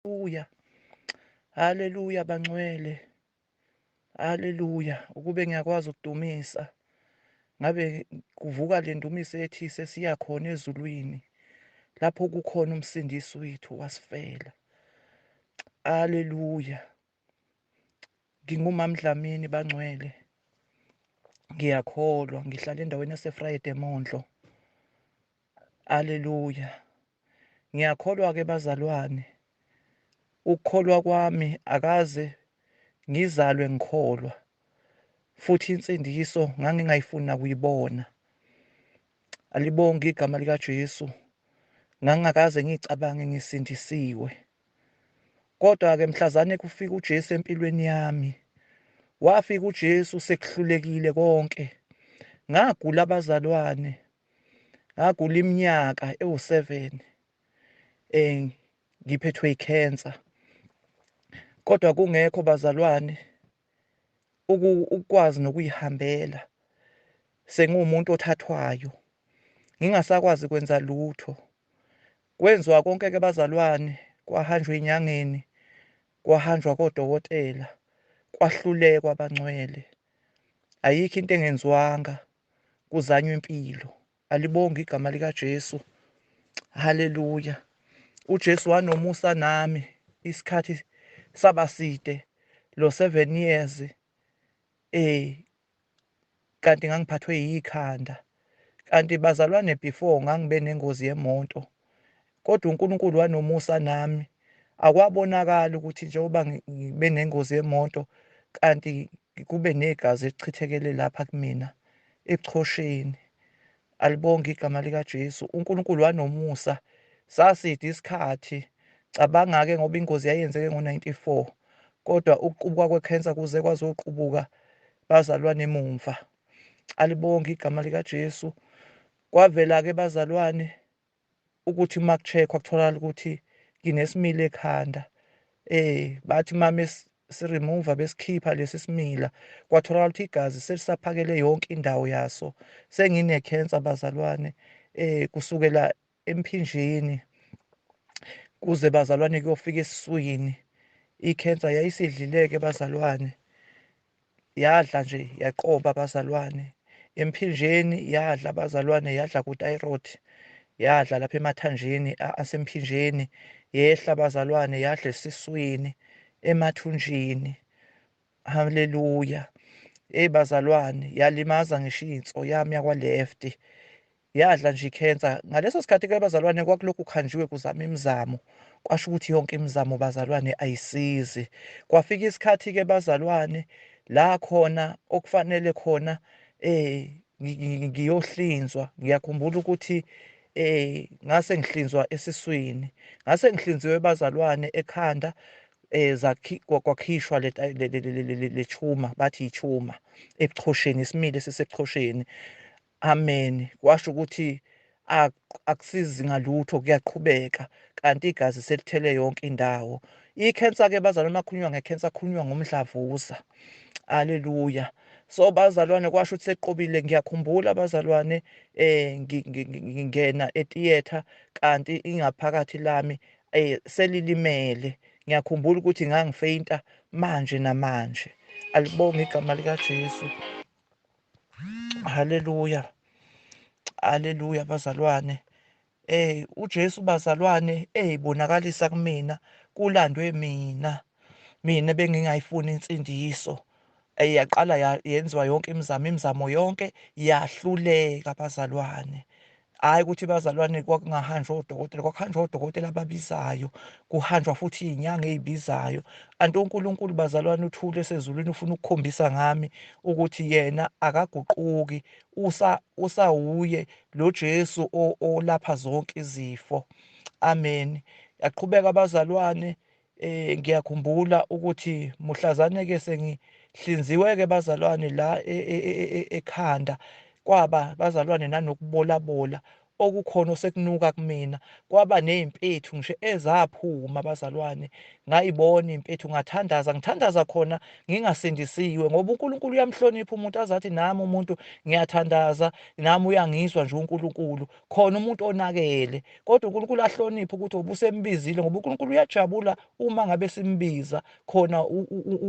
Haleluya. Haleluya bangcwele. Haleluya. Ukube ngiyakwazi ukudumisa. Ngabe kuvuka le ndumiso ethi sesiya khona ezulwini. Lapho kukhona umsindisi wethu wasifela. Haleluya. NginguMamDlamini bangcwele. Ngiyakholwa ngihlala endaweni yaseFrayede eMondlo. Haleluya. Ngiyakholwa ke bazalwane. Ukukholwa kwami akaze ngizalwe ngikholwa. Futhi insindiso ngangingayifuni nakuyibona. Alibonge igama likaJesu. Ngangingakaze ngicabange ngisindisiwe. Kodwa ke mhlazane kufika uJesu empilweni yami. Wafika uJesu sekuhlulekile konke. Ngagula abazalwane. Ngagula iminyaka ewu-7 ngiphethwe ikhensa. Kodwa kungekho bazalwane ukwazi nokuyihambela. Senguwumuntu othathwayo. Ngingasakwazi kwenza lutho. Kwenziwa konke ke bazalwane, kwahanjwa enyangeni, kwahanjwa kodokotela, kwahlulekwa abangcwele. Ayikho into engenziwanga kuzanywa impilo. Alibonge igama likaJesu. Haleluya. uJesu wanomusa nami isikhathi saba side lo 7 years kanti ngangiphathwe yikhanda kanti bazalwane before ngangibe nengozi yemoto kodwa uNkulunkulu wanomusa nami akwabonakala ukuthi njengoba ngibe nengozi yemoto kanti kube negazi elichithekele lapha kumina ebuchosheni. Alibonge igama likaJesu. uNkulunkulu wanomusa. Saside isikhathi. Cabanga-ke ngoba ingozi yayenzeke ngo-94 kodwa ukuqubuka kwekhensa kuze kwazoqubuka bazalwane emumva. Alibonge igama likaJesu. Kwavela-ke bazalwane ukuthi uma ku-check-wa kutholakala ukuthi nginesimila ekhanda. Bathi mame si-remove besikhipha lesi simila kwatholakala ukuthi igazi selisaphakele yonke indawo yaso. Sengine-cancer bazalwane kusukela emphinjeni kuze bazalwane kuyofika esiswini. I-cancer yayisidlileke bazalwane. Yadla nje yaqoba abazalwane emphinjeni, yadla abazalwane, yadla ku-thyroid, yadla lapha emathanjeni asemphinjeni, yehla abazalwane, yadla esiswini, emathunjini. Haleluya. Hey bazalwane, yalimaza ngisho inso yami yakwa left. Yadla nje ikhensa. Ngaleso sikhathi ke bazalwane kwakulokhu kuhanjiwe kuzama imizamo, kwasho ukuthi yonke imizamo bazalwane ayisizi. Kwafika isikhathi ke bazalwane la khona okufanele khona ngiyohlinzwa. Ngiyakhumbula ukuthi ngase ngihlinzwa esiswini, ngase ngihlinziwe bazalwane ekhanda, kwakhishwa le chuma, bathi ichuma ebuchosheni, isimile sisebuchosheni. Amen. Kwasho ukuthi akusizi ngalutho, kuyaqhubeka kanti igazi selithele yonke indawo. Ikhensa ke bazalwane, makhulunywa ngekhensa khulunywa ngomdlavuza. Haleluya. So bazalwane kwasho ukuthi seqobile. Ngiyakhumbula bazalwane ngingena etheater kanti ingaphakathi lami selilimele. Ngiyakhumbula ukuthi ngangifeyinta manje namanje. Alibonge igama likaJesu. Haleluya. Haleluya bazalwane. uJesu bazalwane ezibonakalisa kumina, kulandwe mina. Mina bengingayifuni insindiso. Yaqala yenziwa yonke imizamo, imizamo yonke yahluleka bazalwane. Hayi ukuthi bazalwane kwakungahanjwa odokotela, kwakuhanjwa odokotela ababizayo, kuhanjwa futhi izinyanga ezibizayo. Anti uNkulunkulu bazalwane uthule esezulwini, ufuna ukukhombisa ngami ukuthi yena akaguquki, usawuye lo Jesu olapha zonke izifo. Amen. Yaqhubeka bazalwane. Ngiyakhumbula ukuthi muhlazane ke sengihlinziwe ke bazalwane la ekhanda, kwaba bazalwane nanokubolabola okukhona osekunuka kumina. Kwaba nezimpethu ngisho ezaphuma bazalwane, ngayibona impethu, ngathandaza, ngithandaza khona ngingasindisiwe, ngoba uNkulunkulu uyamhlonipha umuntu azathi nami umuntu ngiyathandaza, nami uyangizwa nje uNkulunkulu. Khona umuntu onakele, kodwa uNkulunkulu ahloniphe ukuthi ubusembizile, ngoba uNkulunkulu uyajabula uma ngabe simbiza. Khona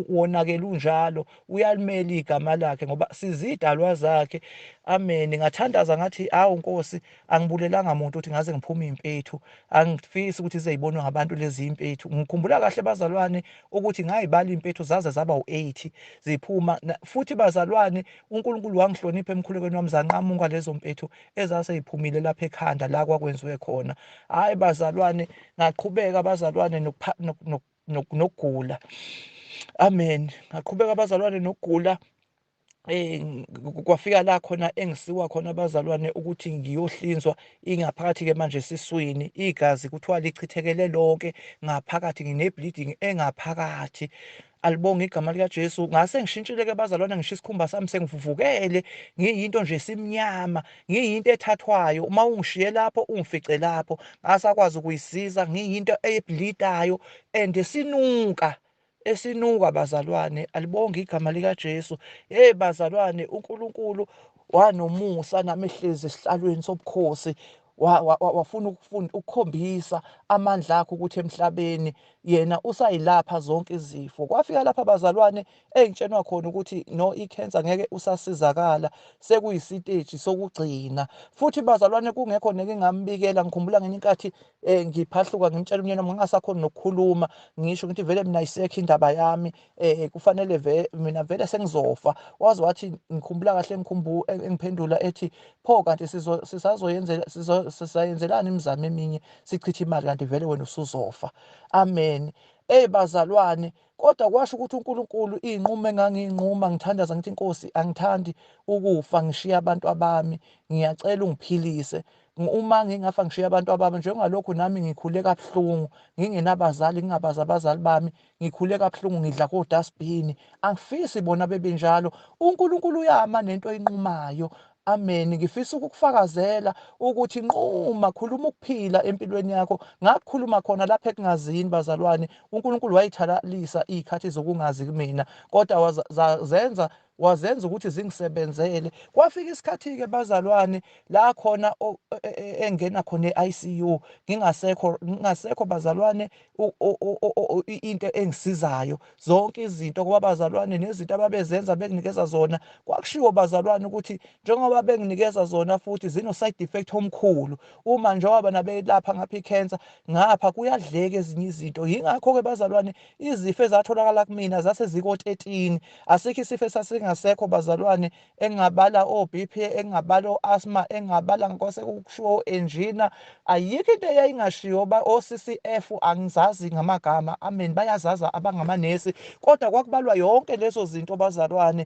wonakele unjalo, uyalimela igama lakhe ngoba sizidalwa zakhe. Amen. Ngathandaza ngathi, awu Nkosi, angibulelanga muntu ukuthi ngaze ngiphume impethu, angifisi ukuthi zizeyibonwe ngabantu lezi impethu. Ngikhumbula kahle bazalwane ukuthi ngayibala impethu zaze zaba u-80 ziphuma. Futhi bazalwane, uNkulunkulu wangihlonipha emkhulekweni wami, zanqamuka lezo mpethu ezaseyiphumile lapha ekhanda la kwakwenziwe khona. Hhayi bazalwane, ngaqhubeka bazalwane nokugula. Amen. Ngaqhubeka bazalwane nokugula. Kwafika la khona engisiwa khona bazalwane ukuthi ngiyohlinzwa ingaphakathi ke manje esiswini, igazi kuthiwa lichithekele lonke ngaphakathi, ngine-bleeding engaphakathi. Alibonge igama likaJesu. Ngase ngishintshile ke bazalwane, ngisho isikhumba sami sengivuvukele, ngiyinto nje simnyama, ngiyinto ethathwayo. Uma ungishiye lapho ungifice lapho, ngasakwazi ukuyisiza, ngiyinto ebleedayo and esinuka, esinuka bazalwane. Alibonge igama likaJesu. Hey bazalwane, uNkulunkulu wanomusa nami ehlezi esihlalweni sobukhosi, wafuna ukukhombisa amandla akhe ukuthi emhlabeni yena usayilapha zonke izifo. Kwafika lapha bazalwane engitshenwa khona ukuthi no, i-cancer ngeke usasizakala, sekuyisiteji sokugcina. Futhi bazalwane kungekho nekingambikela. Ngikhumbula ngenye inkathi ngiphahluka ngimtshela umnyeni wami, ngingasakhoni nokukhuluma, ngisho ngithi vele mina ayisekho indaba yami, kufanele mina vele sengizofa. Waze wathi, ngikhumbula kahle, engiphendula ethi, pho kanti sisayenzelani imizamo eminye, sichithe imali kanti vele wena usuzofa. Amen. Ey bazalwane, kodwa kwasho ukuthi uNkulunkulu iy'nqumo engangiyinquma, ngithandaza ngithi Nkosi angithandi ukufa ngishiye abantu abami, ngiyacela ungiphilise. Uma ngingafa ngishiye abantu abami, njengalokhu nami ngikhule kabuhlungu, ngingenabazali, ngingabazi abazali bami, ngikhule kabuhlungu, ngidla kodustbin, angifisi bona bebenjalo. uNkulunkulu uyama nento oyinqumayo. Amen. Ngifisa ukukufakazela ukuthi nquma, khuluma ukuphila empilweni yakho. Ngakukhuluma khona lapha ekungazini bazalwane, uNkulunkulu wayithalalisa izikhathi zokungazi kumina, kodwa wazenza ukuthi zingisebenzele. Kwafika isikhathi-ke bazalwane la khona engena khona e-ICU, ngingasekho bazalwane into engisizayo, zonke izinto kuba bazalwane nezinto ababezenza benginikeza zona, kwakushiwo bazalwane ukuthi njengoba benginikeza zona futhi zino side effect omkhulu. Uma njengoba nabelapha ngapha i-cancer, ngapha kuyadleka ezinye izinto. Yingakho-ke bazalwane izifo ezatholakala kumina zase ziko-13, asikho isifo esasingasekho bazalwane, engingabala o-BP, engingabala o-asthma, engingabala kwase kushiwo o-angina, ayikho into eyayingashiwo, o-CCF angizazi ngamagama. Amen. Bayazazi abangamanesi, kodwa kwakubalwa yonke lezo zinto bazalwane.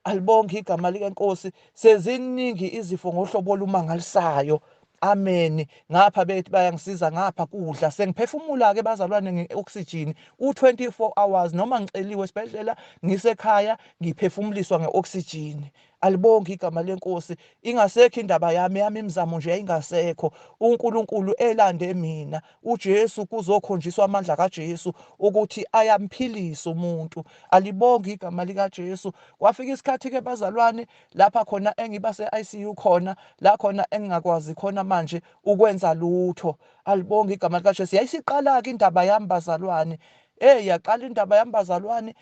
Alibonge igama likaNkosi. Seziningi izifo ngohlobo olumangalisayo. Amen. Ngapha bethi bayangisiza ngapha kudla, sengiphefumula ke bazalwane nge-oxygen u-24 hours, noma ngiceliwe esibhedlela ngisekhaya ngiphefumuliswa nge-oxygen. Alibonge igama lenkosi. Ingasekho indaba yami, yami imizamo nje yayingasekho. uNkulunkulu elande mina, uJesu, kuzokhonjiswa amandla kaJesu ukuthi ayamphilisa umuntu. Alibonge igama likaJesu. Kwafika isikhathi ke bazalwane lapha khona engiba se-ICU khona, la khona engingakwazi khona manje ukwenza lutho. Alibonge igama likaJesu. Yayisiqala-ke indaba yami bazalwane. Hey, yaqala indaba yami bazalwane.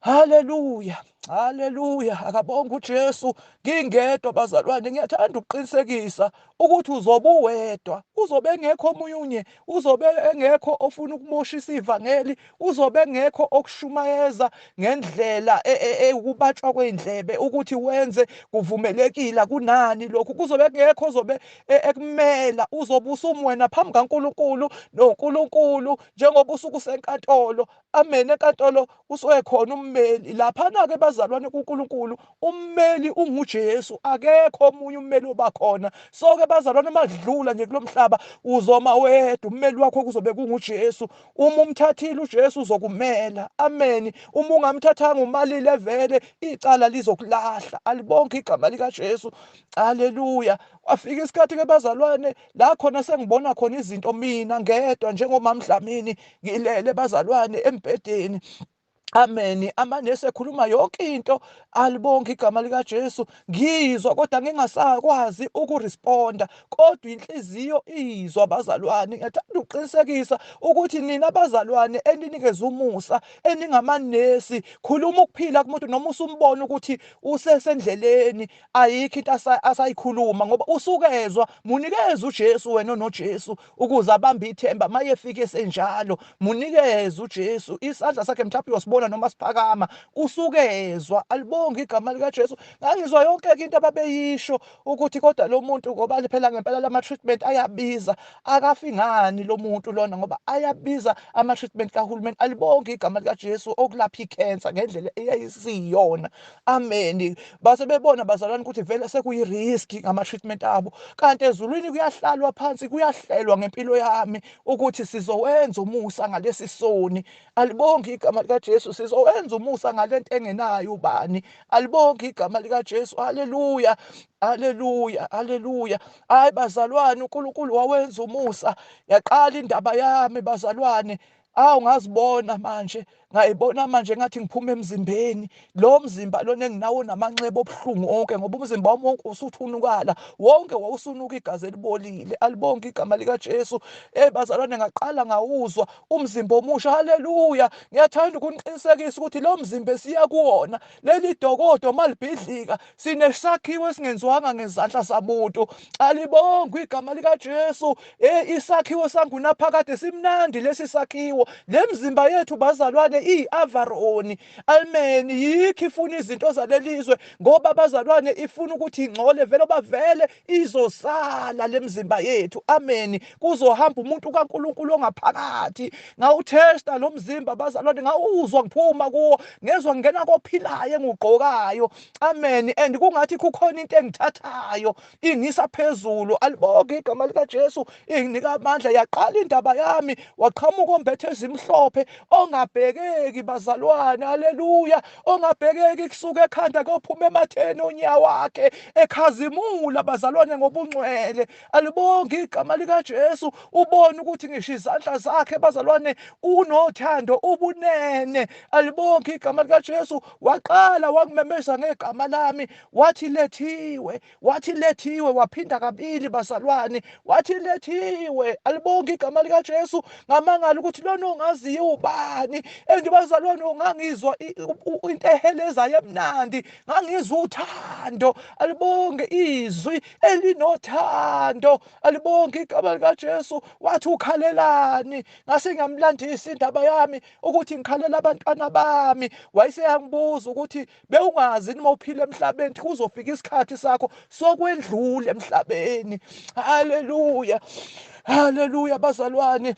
Haleluya, haleluya, akabonge uJesu. Ngingedwa bazalwane, ngiyathanda ukuqinisekisa ukuthi uzobe uwedwa, uzobe engekho omunye, uzobe engekho ofuna ukumoshisa ivangeli, uzobe engekho okushumayeza ngendlela ewukubatshwa kwendlebe ukuthi wenze kuvumelekile kunani lokhu, kuzobe kungekho ozobe ekumela, uzobe usumwena phambi kaNkulunkulu noNkulunkulu njengoba usuke usenkantolo. Amen. Enkantolo kusuke khona ummeli laphana-ke bazalwane. bazalwane kuNkulunkulu ummeli unguJesu, akekho omunye ummeli obakhona. So-ke bazalwane, madlula nje kulomhlaba uzoma wedwa, ummeli wakho kuzobe kunguJesu. Uma umthathile uJesu uzokumela. Amen. Uma ungamthathanga umalile vele icala lizokulahla. Alibonke igama likaJesu. Haleluya. Kwafika isikhathi ke bazalwane la khona sengibona khona izinto mina ngedwa njengomamDlamini, ngilele bazalwane embhedeni. Amen. Amanesi ekhuluma yonke into, alibonke igama likaJesu. Ngizwa kodwa ngingasakwazi ukuresponda, kodwa inhliziyo izwa bazalwane. Ngiyathanda ukuqinisekisa ukuthi nina bazalwane eninikeza umusa, eningamanesi, khuluma ukuphila kumuntu noma usumbona ukuthi usesendleleni, ayikho into asayikhuluma ngoba usukezwa. Munikeze uJesu wena noJesu ukuze abambe ithemba mayefike senjalo. Munikeze uJesu isandla sakhe, mhlawumbe uyosibona noma siphakama, usukezwa. Alibonge igama likaJesu. Ngangizwa yonke into ababeyisho ukuthi kodwa lo muntu ngoba phela ngempela lama treatment ayabiza, akafi ngani lo muntu lona ngoba ayabiza ama treatment kahulumeni. Alibonge igama likaJesu okulapha icancer ngendlela eyayisiyona. Amen. Base bebona bazalwane ukuthi vele sekuyi-risk ngama-treatment abo, kanti ezulwini kuyahlalwa phansi, kuyahlelwa ngempilo yami ukuthi sizowenza umusa ngalesi soni. Alibonge igama likaJesu. Sizowenza umusa ngalento engenayo ubani. Alibonge igama likaJesu. Haleluya, haleluya, haleluya. Hayi bazalwane, uNkulunkulu wawenza umusa. Yaqala indaba yami bazalwane. Awu, ngazibona manje, ngayibona manje ngathi ngiphuma emzimbeni. Lo mzimba lona enginawo namanxeba obuhlungu onke, ngoba umzimba wami wonke usuthunukala wonke, wawusunuka igazi elibolile. Alibonke igama likaJesu. Hey bazalwane, ngaqala ngawuzwa umzimba omusha. Haleluya. Ngiyathanda ukuniqinisekisa ukuthi lo mzimba esiya kuwona, leli dokodo malibhidlika, sinesakhiwo esingenziwanga ngezandla zamuntu. Alibongwe igama likaJesu. Eh, isakhiwo sangunaphakade simnandi lesi sakhiwo. Lemzimba yethu bazalwane iyi-avaroni. Amen. Yikho ifuna izinto zalelizwe, ngoba bazalwane ifuna ukuthi ingcole vele, bavele izosala lemzimba yethu. Amen. Kuzohamba umuntu kaNkuluNkulu ongaphakathi. Ngawuthesta lo mzimba bazalwane, ngawuzwa ngiphuma kuwo, ngezwa ngingena kophilayo engugqokayo. Amen. And kungathi kukhona into engithathayo ingisa phezulu. Alibonke igama likaJesu. Inginika amandla. Yaqala indaba yami, waqhamuka ombethe ezimhlophe, ongabhekeki bazalwane. Haleluya. Ongabhekeki kusuka ekhanda kophuma ematheni onyawo wakhe, ekhazimula bazalwane ngobungcwele. Alibonke igama likaJesu. Ubone ukuthi ngisho izandla zakhe bazalwane unothando, ubunene. Alibonke igama likaJesu. Waqala wangimemeza ngegama lami, wathi lethiwe, wathi lethiwe, waphinda kabili bazalwane, wathi lethiwe. Alibonke igama likaJesu. Ngamangala ukuthi lona ongaziyo ubani. And bazalwane, ungangizwa into ehelezayo emnandi, ngangizwa uthando. Alibonke izwi elinothando. Alibonke igama likaJesu. Wathi ukhalelani? Ngase ngiyamlandisa indaba yami ukuthi ngikhalela abantwana bami. Wayeseyangibuza ukuthi bewungazi noma uphila emhlabeni kuzofika isikhathi sakho sokwendlula emhlabeni. Haleluya, haleluya bazalwane.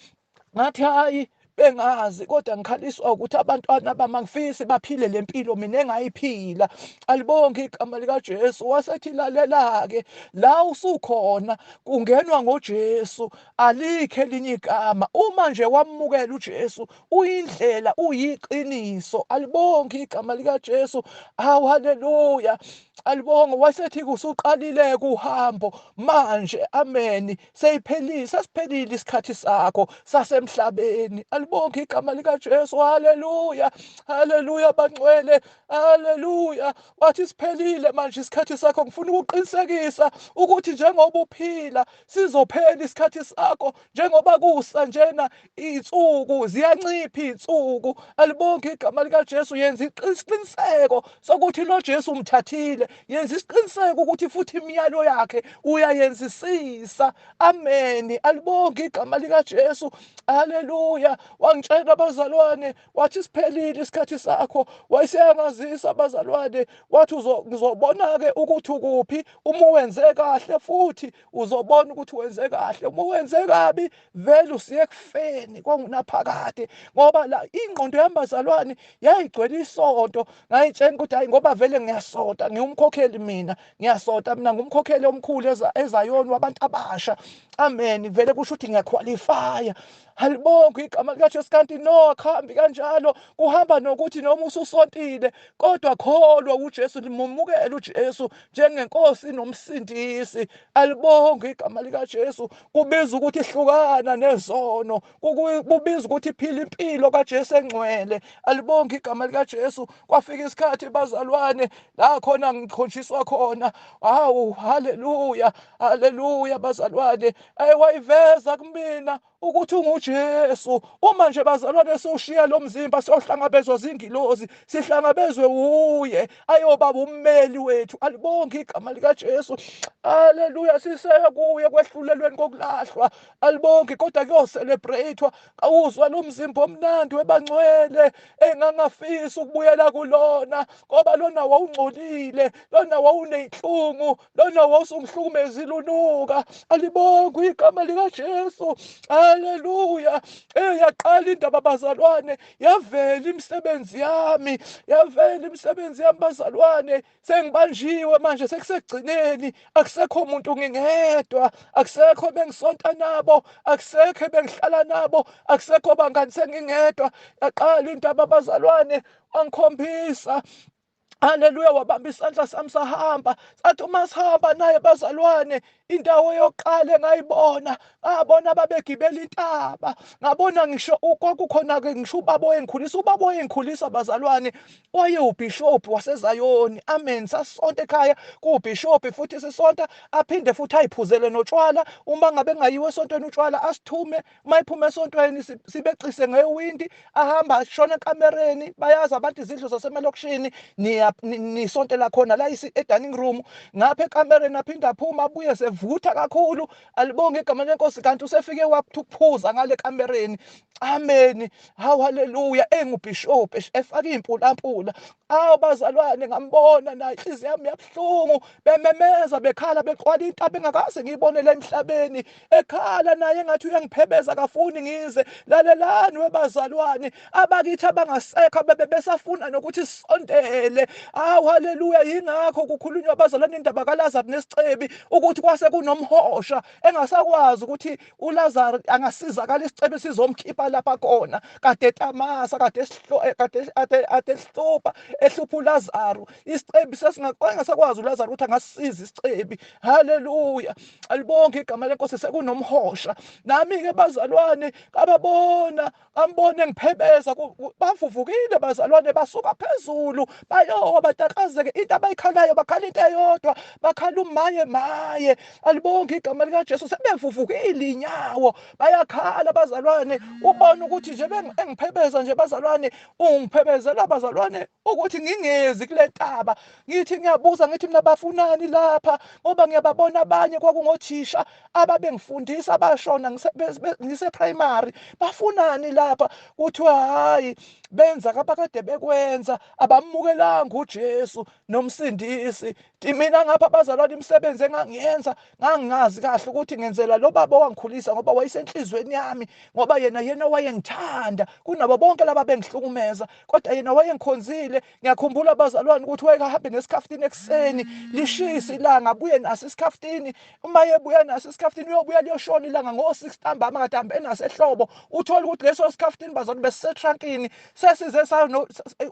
Ngathi hayi, bengazi, kodwa ngikhaliswa ukuthi abantwana bami angifisi baphile lempilo mina engayiphila. Alibonke igama likaJesu. Wasethi lalela ke, la usukhona kungenwa ngoJesu, alikho elinye igama. Uma nje wamukela uJesu, uyindlela, uyiqiniso. Alibonke igama likaJesu. Hawu, haleluya, alibonge. Wasethi kusuqalile kuhambo manje. Amen. Seyiphelile, sesiphelile isikhathi sakho sasemhlabeni. Alibonke igama likaJesu. Haleluya, haleluya bangcwele, haleluya. Wathi siphelile manje isikhathi sakho. Ngifuna ukuqinisekisa ukuthi njengoba uphila sizophela isikhathi sakho, njengoba kusa njena iy'nsuku ziyancipha iy'nsuku. Alibonke igama likaJesu. Yenza isiqiniseko sokuthi lo Jesu umthathile, yenza isiqiniseko ukuthi futhi imiyalo yakhe uyayenzisisa. Amen. Alibonke igama likaJesu. Haleluya. Wangitshela bazalwane, wathi siphelile isikhathi sakho. Wayeseyangazisa bazalwane, wathi ngizobona-ke ukuthi ukuphi. Uma wenze kahle futhi uzobona ukuthi wenze kahle, uma wenze kabi vele usiye ekufeni kwangunaphakade. Ngoba la ingqondo yami bazalwane yayigcwele isonto. Ngayitshela ukuthi hayi, ngoba vele ngiyasonta, ngiwumkhokheli mina, ngiyasonta mina, ngumkhokheli omkhulu eZayoni wabantu abasha. Amen. Vele kusho ukuthi ngiyaqualifya. Alibonke igama likaJesu. Kanti no, akuhambi kanjalo. Kuhamba nokuthi noma ususontile, kodwa kholwa uJesu, limumukele uJesu njengenkosi nomsindisi. Alibonke igama likaJesu. Kubiza ukuthi hlukana nezono, kubiza ukuthi phila impilo kaJesu engcwele. Alibonke igama likaJesu. Kwafika isikhathi bazalwane la khona ngikhonjiswa khona. Hawu, haleluya, haleluya bazalwane. Wayiveza kumina ukuthi unguJesu. Uma nje bazalwane siwushiya lo mzimba, siyohlangabezwa zingilozi, sihlangabezwe uye ayobaba ummeli wethu. Alibonke igama likaJesu. Haleluya. Siseya kuye kwehlulelweni kokulahlwa. Alibonke, kodwa kuyocelebratewa. Awuzwa lo mzimba omnandi webangcwele engangafisa ukubuyela kulona, ngoba lona wawungcolile, lona wawuneyinhlungu, lona wawusungihlukumezile unuka. Alibonke igama likaJesu. Haleluya. Yaqala indaba bazalwane, yavela imisebenzi yami, yavela imisebenzi yami bazalwane. Sengibanjiwe manje, sekusekugcineni, akusekho umuntu, ngingedwa, akusekho bengisonta nabo, akusekho bengihlala nabo, akusekho bangani, sengingedwa. Yaqala indaba bazalwane, wangikhombisa. Haleluya. Wabamba isandla sami sahamba. Sathi uma sihamba naye bazalwane, indawo yokuqala engayibona, ngabona babegibela intaba. Ngabona ngisho kwakukhona-ke ngisho ubaba owayengikhulisa, ubaba owayengikhulisa bazalwane wayewubhishobhi waseZayoni. Amen. Sasisonta ekhaya kuwubhishobhi, futhi sisonta aphinde futhi ayiphuzele notshwala. Uma ngabe kungayiwe esontweni, utshwala asithume. Uma iphuma esontweni sibeqise ngewindi, ahamba ashona ekamereni. Bayazi abantu izindlu zasemalokishini, nisontela khona la e-dining room, ngapha ekamereni. Aphinde aphuma, abuye sevutha kakhulu. Alibonge igama lenkosi. Kanti usefike wathukuphuza ngale kamereni. Amen. Hawu, haleluya. Engubhishobhi efaka iy'mpulampula. Awu bazalwane, ngambona naye, inhliziyo yami yabuhlungu, bememeza, bekhala, beqwala intaba engakaze ngiyibonele emhlabeni, ekhala naye engathi uyangiphebeza, kafuni ngize. Lalelani webazalwane, abakithi abangasekho bebe besafuna nokuthi sisondele. Awu, haleluya. Yingakho kukhulunywa abazalwane indaba kaLazarus nesicebi, ukuthi kwase kunomhosha engasakwazi ukuthi uLazarus angasizakala, isicebi sizomkhipha lapha khona. Kade tamasa, kade kade kade ehlupha, ehlupha uLazarus. Isicebi sesingasakwazi uLazarus ukuthi angasiza isicebi. Haleluya. Alibonke igama lenkosi. Sekunomhosha. Nami-ke bazalwane kababona, ngambona engiphebeza. Bavuvukile bazalwane, basuka phezulu bayowa, batakazeke. Into abayikhalayo, bakhala into eyodwa, bakhala umaye maye. Alibonke igama likaJesu. Sebevuvukile inyawo, bayakhala bazalwane. Ubona ukuthi nje engiphebeza nje bazalwane, ungiphebezela bazalwane ukuthi ngingezi kule ntaba. Ngithi ngiyabuza, ngithi mina bafunani lapha? Ngoba ngiyababona abanye kwakungothisha ababengifundisa abashona ngise-primary. Bafunani lapha? Kuthiwa hayi, benza kabakade bekwenza, abamukelanga uJesu nomsindisi. Mina ngapha bazalwane, imisebenzi engangiyenza ngangingazi kahle ukuthi ngenzela lo baba owangikhulisa, ngoba wayesenhlizweni yami, ngoba yena wayengithanda kunabo bonke laba bengihlukumeza, kodwa yena wayengikhonzile. Ngiyakhumbula bazalwane ukuthi wayekahambe nesikhaftini ekuseni, lishisa ilanga, abuye naso isikhaftini. Uma ebuya naso isikhaftini, uyobuya liyoshona ilanga ngo-6 ntambama, kade hambe naso ehlobo. Uthole ukuthi leso sikhaftini bazalwane besisetrankini, sesize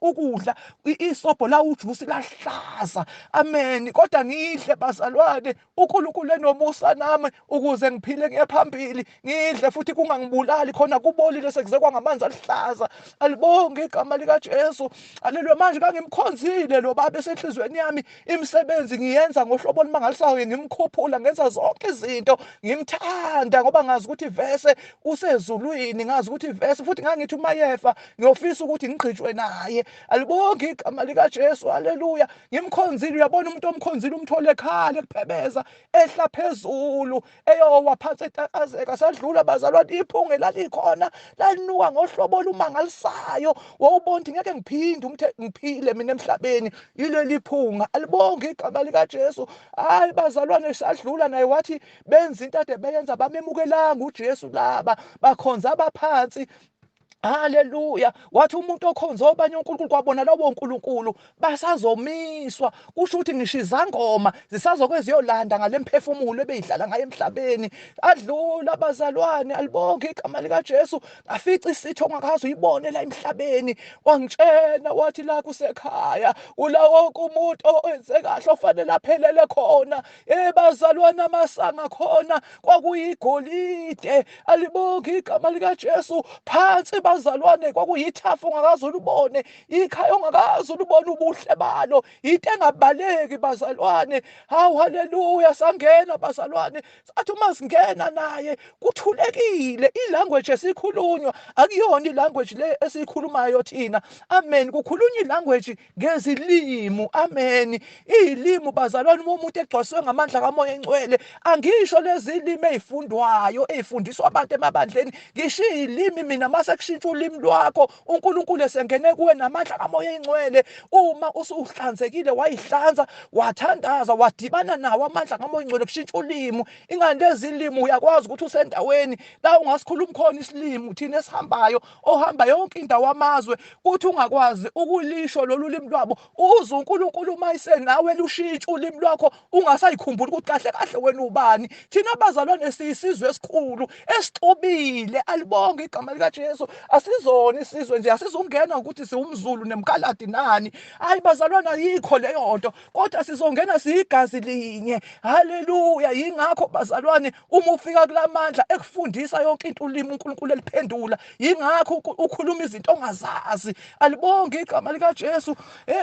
ukudla isobho la, ujusi lahlaza. Amen. Kodwa ngidle bazalwane, uNkulunkulu enomusa nami ukuze ngiphile ngiye phambili, ngidle futhi kungangibulali khona kubolile, sekuze kwangamanzi aluhlaza. Alibonge igama likaJesu. Haleluya. Haleluya. Manje kangimkhonzile lo baba esenhlizweni yami, imisebenzi ngiyenza ngohlobo olumangalisayo, ngimkhuphula, ngenza zonke izinto, ngimthanda ngoba ngazi ukuthi vese usezulwini, ngazi ukuthi vese futhi ngangithi umayefa ngiyofisa ukuthi ngigqitshwe naye. Alibonge igama likaJesu. Haleluya. Ngimkhonzile. Uyabona umuntu omkhonzile umthole ekhala, ekuphebeza, ehla phezulu, eyowa phansi, etakazeka. Sadlula bazalwane, iphunga elalikhona lalinuka ngohlobo olumangalisayo. Wawubona ukuthi ngeke ngiphinde ngiphile mina emhlabeni yileli phunga. Alibonge igama likaJesu. Hayi bazalwane, sadlula naye, wathi benza into ade beyenza, bamemukelanga uJesu laba bakhonza abaphansi. Haleluya. Wathi umuntu okhonza obanye uNkulunkulu, kwabona lobo nkulunkulu basazomiswa. Kusho ukuthi ngisho izangoma zisazokwe ziyolanda ngalemphefumulo ebeyidlala ngayo emhlabeni. Adlula abazalwane, alibonke igama likaJesu. Ngafica isitho ongakaze uyibone la emhlabeni. Wangitshena wathi la kusekhaya, ula wonke umuntu owenze kahle ofanele aphelele khona. Bazalwane, amasanga khona kwakuyigolide. Alibonke igama likaJesu. Phansi bazalwane kwakuyithafa ongakaze ulibone, ikhaya ongakaze ulibone ubuhle balo, into engabaleki bazalwane. Hawu, haleluya. Sangena bazalwane, sathi uma singena naye kuthulekile. Ilanguage esikhulunywa akuyona ilanguage le esiyikhulumayo thina. Amen. Kukhulunywa ilanguage ngezilimi. Amen. Izilimi bazalwane, uma umuntu egcwaliswe ngamandla kaMoya Engcwele, angisho lezi limi ezifundwayo ezifundiswa abantu emabandleni, ngisho izilimi mina mase kushintsha ulimi lwakho, uNkulunkulu esengene kuwe namandla kaMoya Engcwele. Uma usuhlanzekile, wayihlanza, wathandaza, wadibana nawo amandla kaMoya Engcwele, kushintsha ulimi. Ingani lezi limi uyakwazi ukuthi usendaweni la ungasikhuluma khona isilimi thina esihambayo, ohamba yonke indawo amazwe, kuthi ungakwazi ukulisho lolu limi lwabo, uze uNkulunkulu uma esenawe lushintshe ulimi lwakho, ungasayikhumbuli ukuthi kahle kahle wena ubani. Thina abazalwane siyisizwe esikhulu esixubile. Alibonge igama likaJesu. Asizona isizwe nje, asizungena ukuthi siwumZulu nemkhaladi nani. Hayi bazalwane, ayikho leyo nto, kodwa sizongena siyigazi linye. Haleluya. Yingakho bazalwane uma ufika kulamandla ekufundisa yonke into, ulimi uNkulunkulu eliphendula, yingakho ukhuluma izinto ongazazi. Alibonge igama likaJesu.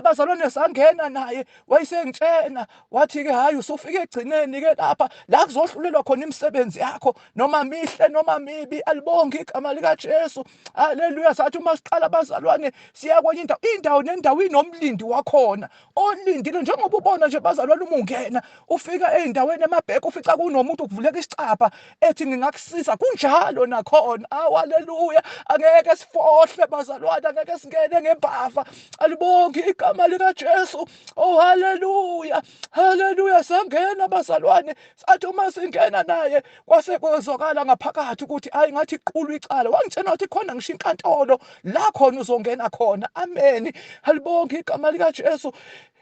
Bazalwane, sangena naye, wayesengitshena wathi ke hayi, usufika egcineni ke lapha la kuzohlulelwa khona imisebenzi yakho, noma mihle noma mibi. Alibonge igama likaJesu. Haleluya. Sathi uma siqala bazalwane siya kwenye indawo, indawo nendawo inomlindi wakhona olindile. Njengoba ubona nje bazalwane, uma ungena ufika ey'ndaweni emabheke, ufica kunomuntu kuvuleka isicabha ethi ngingakusiza. Kunjalo nakhona. Awu, haleluya. Angeke sifohle bazalwane, angeke singene ngembava. Alibonge igama likaJesu. Oh, haleluya, haleluya. Sangena bazalwane, sathi uma singena naye kwase kwezwakala ngaphakathi ukuthi hayi, ngathi iqulu icala. Wangitshena wathi khona ngisho inkantolo la khona uzongena khona. Amen. Alibonge igama likaJesu.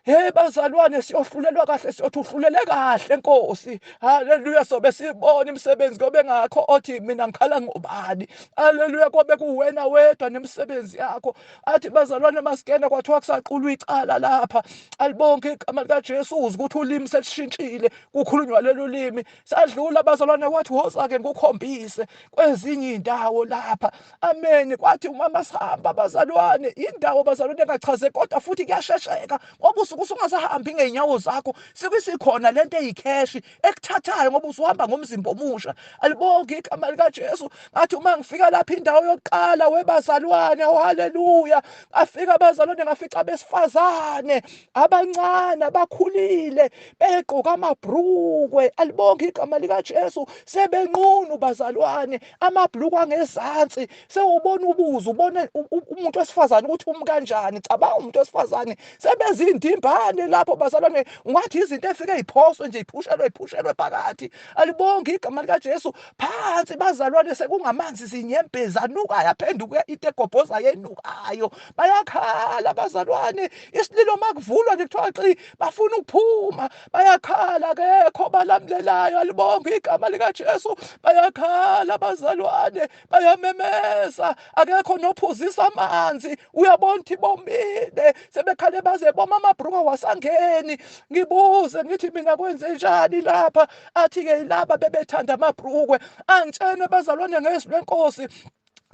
Hey bazalwane, siyohlulelwa kahle, siyothi uhlulele kahle Nkosi. Haleluya. Sobe sibona imisebenzi kobe ngakho othi mina ngikhala ngobani. Haleluya. Kobe kuwena wedwa nemisebenzi yakho. Athi bazalwane masikena kwathiwa kusaqulwa icala lapha. Alibonke igama likaJesu. Uze ukuthi ulimi selishintshile, kukhulunywa lelo limi. Sadlula bazalwane, wathi woza ke ngikukhombise kwezinye indawo lapha. Amen. Kwathi uma masihamba bazalwane, indawo bazalwane engachaze, kodwa futhi kuyashesheka ngoba usuke usungasahambi ngeenyawo zakho, sekusikhona lento eyikheshi ekuthathayo ngoba usuhamba ngomzimba omusha. Alibonke igama likaJesu. Ngathi uma ngifika lapha indawo yokuqala webazalwane, oh haleluya, ngafika abazalwane ngafica abesifazane abancane abakhulile begqoka amabhrukwe. Alibonke igama likaJesu. Sebenqunu bazalwane, amabhluku angezansi sewubona ubuze ubone umuntu wesifazane ukuthi umi kanjani. Cabanga umuntu wesifazane sebezindimbane lapho bazalwane, ungathi izinto efike iphoswe nje, iphushelwe iphushelwe phakathi. Alibonke igama likaJesu. Phansi bazalwane sekungamanzi, zinyembezi anukayo, aphenduka into egobhoza yenukayo. Bayakhala bazalwane, isililo makuvulwa nje kuthiwa qi, bafuna ukuphuma, bayakhala, akekho balamulelayo. Alibonke igama likaJesu. Bayakhala bazalwane, bayamemeza, akekho nophuzisa amanzi. Uyabona ukuthi bomile, sebekhale baze boma, amabhruka wasangeni. Ngibuze ngithi mina kwenze njani lapha? Athi ke laba bebethanda amabhrukwe. Angitshene bazalwane ngezwi lenkosi.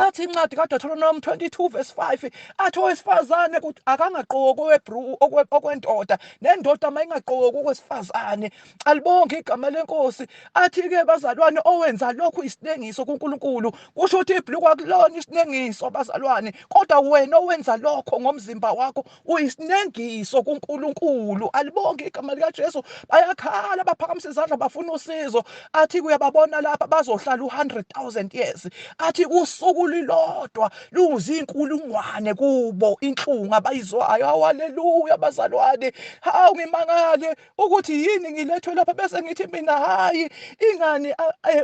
Athi incwadi kaDeuteronomy 22 verse 5, athi owesifazane ukuthi akangagqoki owebru okwendoda, nendoda mayingagqoki okwesifazane. Alibonke igama lenkosi. Athi-ke bazalwane, owenza lokhu isinengiso kuNkulunkulu, kusho ukuthi ibhulukwe akulona isinengiso bazalwane, kodwa wena owenza lokho ngomzimba wakho uyisinengiso kuNkulunkulu. Alibonke igama likaJesu. Bayakhala, baphakamisa izandla, bafuna usizo. Athi kuyababona lapha bazohlala u-100,000 years. Athi usuku lilodwa luzinkulungwane kubo, inhlungu abayizwayo. Haleluya bazalwane. Hawu, ngimangale ukuthi yini ngilethwe lapha, bese ngithi mina hayi ingani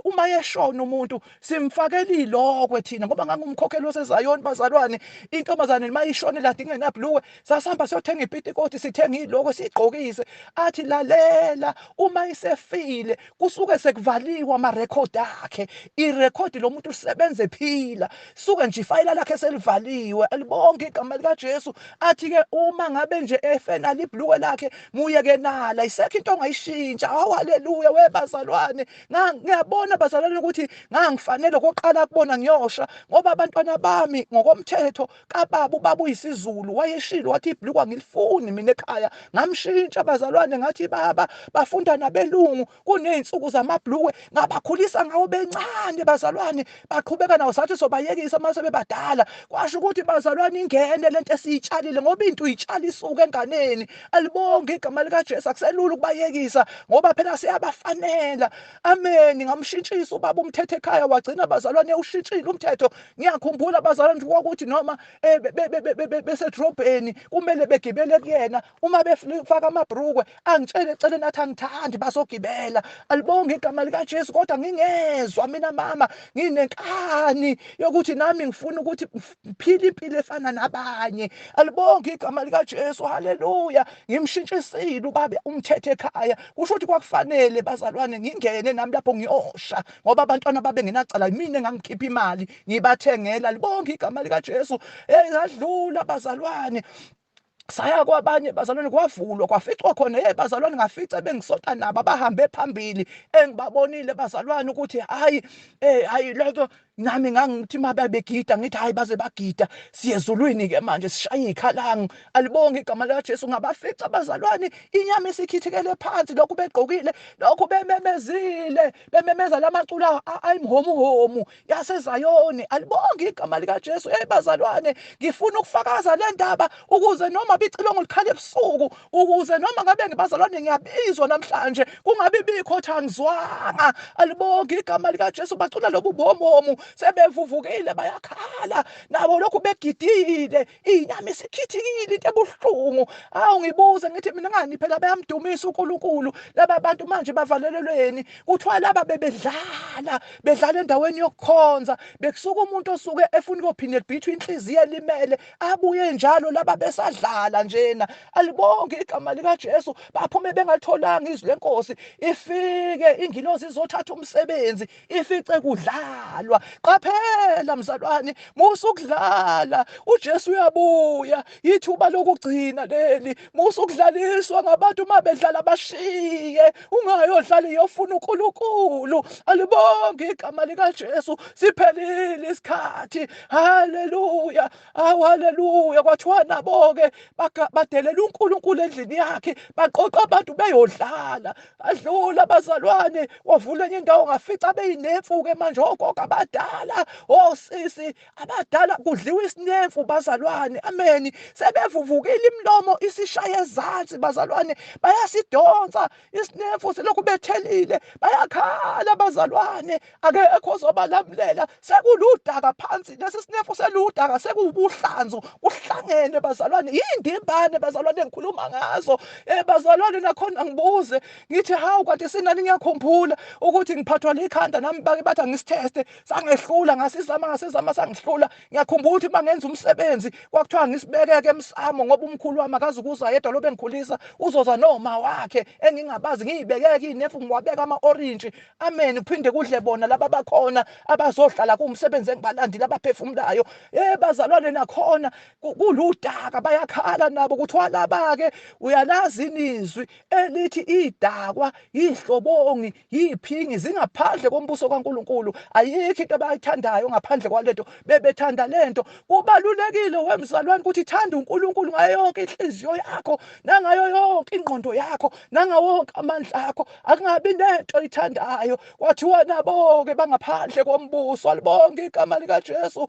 uma yeshona umuntu simfakela ilokwe thina, ngoba ngangumkhokheli waseZayoni bazalwane. Intombazane mayishone lade ingenabhulukwe, sasihamba siyothenga ipitikoti, sithenga ilokwe siyigqokise. Athi lalela, uma isefile kusuke sekuvaliwe amarekhodi akhe, irekhodi lomuntu usebenze ephila, suke nje ifayela lakhe selivaliwe. Alibonke igama likaJesu. Athi-ke uma ngabe nje efe nalo ibhulukwe lakhe, muyeke nala, isekho into ongayishintsha. Hawu, haleluya webazalwane. Ngiyabona bazalwane ukuthi ngangifanele koqala kubona ngiyosha, ngoba abantwana bami ngokomthetho kababa, ubaba uyisiZulu, wayeshilo wathi ibhulukwe angilifuni mina ekhaya. Ngamshintsha bazalwane, ngathi baba bafunda nabelungu, kuney'nsuku zamabhulukwe, ngabakhulisa ngawo bencane bazalwane, baqhubeka nawo, sathi sobayekisa uma sebebadala. Kwasho ukuthi bazalwane ingene lento esiyitshalile, ngoba into uyitshala isuke enganeni. Alibonge igama likaJesu. Akuselula ukubayekisa ngoba phela siyabafanela. Amen. Ngamshintshisa ubaba umthetho ekhaya, wagcina bazalwane ushintshile umthetho. Ngiyakhumbula bazalwane kwakuthi noma besedrobheni kumele begibele kuyena, uma befaka amabhrukwe angitshele eceleni athi angithandi bazogibela. Alibonge igama likaJesu. Kodwa ngingezwa mina mama, nginenkani yokuthi nami ngifuna ukuthi ngiphile impilo efana nabanye. Alibonge igama likaJesu. Haleluya. Ngimshintshisile ubaba umthetho ekhaya. Kusho ukuthi kwakufanele bazalwane ngingene nami lapho ngiyosha, ngoba abantwana babe ngenacala, mina engangikhipha imali ngibathengela. Libonke igama likaJesu. Hey, ngadlula bazalwane, saya kwabanye bazalwane, kwavulwa kwaficwa khona. Hey bazalwane, ngafica bengisonta nabo abahambe phambili, engibabonile bazalwane ukuthi hayi, hayi lokho nami ngangithi uma begida ngithi hayi baze bagida, siyezulwini ke manje, sishaya ikhalangu. Alibonge igama likaJesu. Ngabafica bazalwane inyama isikhithikele phansi, lokhu begqokile, lokhu bememezile, bememeza lamacula ayimhomuhomu yaseZayoni. Alibonge igama likaJesu. Hey bazalwane, ngifuna ukufakaza le ndaba ukuze noma bicilongo likhala ebusuku, ukuze noma ngabe ngibazalwane ngiyabizwa namhlanje, kungabi bikho thi angizwanga. Alibonge igama likaJesu. Bacula lobu bomomu sebevuvukile, bayakhala nabo lokhu begidile, inyama isikhithikile, into ebuhlungu. Awu, ngibuze ngithi mina ngani phela bayamdumisa uNkulunkulu laba bantu manje, bavalelelweni? Kuthiwa laba bebedlala, bedlala endaweni yokukhonza. Bekusuka umuntu osuke efuna ukophinda ebhithwe inhliziyo elimele, abuye njalo laba besadlala njena. Alibonke igama likaJesu. Baphume bengalitholanga izwi lenkosi. Ifike ingilosi izothatha umsebenzi, ifice kudlalwa. Qaphela mzalwane, musa ukudlala, uJesu uyabuya, ithuba lokugcina leli. Musa ukudlaliswa ngabantu, uma bedlala bashiye, ungayodlala, iyofuna uNkulunkulu. Alibonke igama likaJesu. Siphelile isikhathi. Haleluya. Awu, haleluya. Kwathiwa nabo-ke badelela uNkulunkulu endlini yakhe, baqoqa abantu beyodlala. Adlula abazalwane, wavula enye indawo, ngafica beyinemfu-ke manje, ogogo abadala, osisi abadala, kudliwa isinemfu bazalwane. Ameni. Sebevuvukile imilomo, isishaya ezansi bazalwane, bayasidonsa isinemfu, selokhu bethelile, bayakhala bazalwane, akekho ozobalamlela, sekuludaka phansi lesi sinefu, seludaka, sekuwubuhlanzu kuhlangene bazalwane. Yindimbane bazalwane engikhuluma ngazo, bazalwane. Nakhona ngibuze ngithi hawu, kanti sinani? Ngiyakhumbula ukuthi ngiphathwa likhanda nami, bake bathi angisitheste, sangehlula, ngasizama, ngasizama, sangihlula. Ngiyakhumbula ukuthi uma ngenza umsebenzi kwakuthiwa ngisibekeke emsamo, ngoba umkhulu wami akazi ukuza yedwa, lo bengikhulisa, uzoza noma wakhe engingabazi. Ngiyibekeke inefu, ngiwabeka ama-orintshi. Amen. Kuphinde kudle bona laba bakhona abazohlala kuwumsebenzi engibalandile, abaphefumulayo. Bazalwane, nakhona kuludaka, bayakhala nabo. Kuthiwa laba-ke, uyalazi inizwi elithi idakwa, yihlobongi, yiphingi, zingaphandle kombuso kaNkulunkulu. Ayikho into. abayithandayo ngaphandle kwalento, bebethanda lento. Kubalulekile wemzalwane ukuthi thanda uNkulunkulu ngayo yonke inhliziyo yakho, nangayo yonke ingqondo yakho, nangawo wonke amandla akho. Akungabi nento oyithandayo. Kwathiwa nabo-ke bangaphandle kombuso. Alibonke igama likaJesu.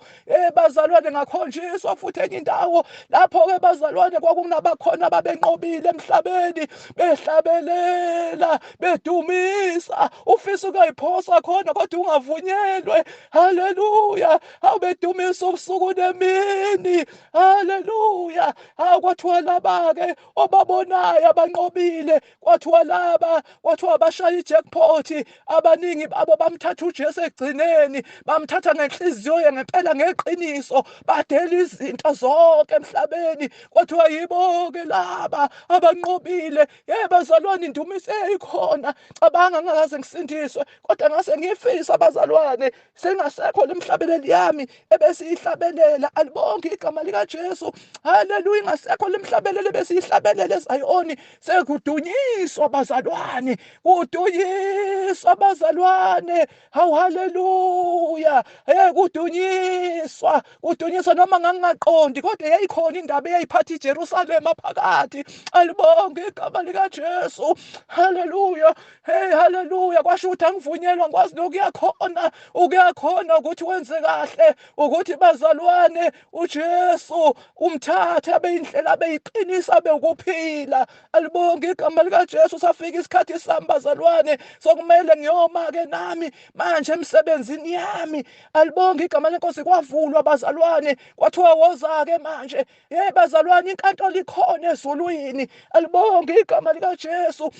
Bazalwane, ngakhonjiswa futhi enye indawo lapho-ke bazalwane kwakunabakhona ababenqobile emhlabeni, behlabelela bedumisa, ufisa ukuyiphosa khona kodwa ungavunyelwe. Haleluya! Hawu, bedumisa ubusuku nemini. Haleluya! Hawu, kwathiwa laba-ke obabonayo abanqobile, kwathiwa laba, kwathiwa bashaya ijackpot. Abaningi babo bamthatha uJesu ekugcineni, bamthatha ngenhliziyo ngempela, ngeqiniso, badela izinto zonke emhlabeni. Kwathiwa yibo-ke laba abanqobile. Ye bazalwane, indumiso eyikhona. Cabanga, ngakaze ngisindiswe, kodwa ngase ngifisa abazalwane, sengasekho lemhlabeleli yami ebesiyihlabelela. Alibonke igama likaJesu. Haleluya! Ingasekho lemhlabeleli ebesiyihlabelela eZayoni, sekudunyiswa bazalwane, kudunyiswa bazalwane. Hawu, haleluya! Hey, kudunyiswa, kudunyiswa. Noma ngangingaqondi, kodwa yayikhona indaba eyayiphatha iJerusalema phakathi. Alibonke igama likaJesu. Haleluya! Hey, haleluya! Kwasho ukuthi angivunyelwa, ngikwazi nokuya khona, ukuya khona ukuthi wenze kahle, ukuthi bazalwane uJesu umthathe abe indlela, abe iqinisa, abe ukuphila. Alibonke igama likaJesu. Safika isikhathi sami bazalwane, sokumele ngiyoma ke nami manje emsebenzini yami. Alibonke igama lenkosi. Kwavulwa bazalwane, kwathiwa woza ke manje. Hey bazalwane, inkantolo ikhona ezulwini. Alibonke igama likaJesu.